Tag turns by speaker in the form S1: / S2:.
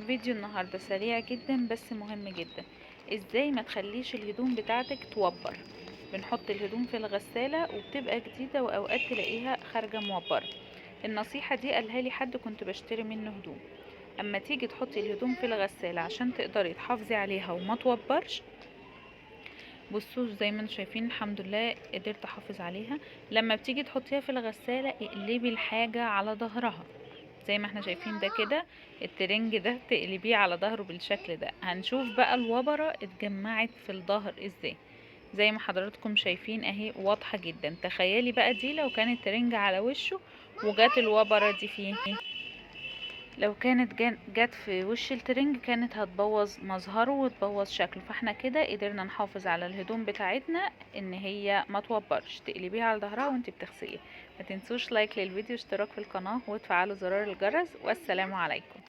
S1: فيديو النهاردة سريع جدا بس مهم جدا. ازاي ما تخليش الهدوم بتاعتك توبر؟ بنحط الهدوم في الغسالة وبتبقى جديدة واوقات تلاقيها خارجة موبرة. النصيحة دي قالها لي حد كنت بشتري منه هدوم. اما تيجي تحطي الهدوم في الغسالة عشان تقدري تحافظي عليها وما توبرش، بصوا زي ما انتم شايفين الحمد لله قدرت احافظ عليها. لما بتيجي تحطيها في الغسالة اقلبي الحاجة على ظهرها زي ما احنا شايفين ده كده، الترنج ده تقلبيه على ظهره بالشكل ده. هنشوف بقى الوبرة اتجمعت في الظهر ازاي. زي ما حضراتكم شايفين اهي واضحة جدا. تخيلي بقى دي لو كانت الترنج على وشه وجات الوبرة دي فيه، لو كانت جت في وش الترنج كانت هتبوظ مظهره وتبوظ شكله. فاحنا كده قدرنا نحافظ على الهدوم بتاعتنا ان هي ما توبرش. تقلبيها على ظهرها وانت بتغسليها. ما تنسوش like للفيديو، اشتراك في القناة، وتفعلوا زرار الجرس، والسلام عليكم.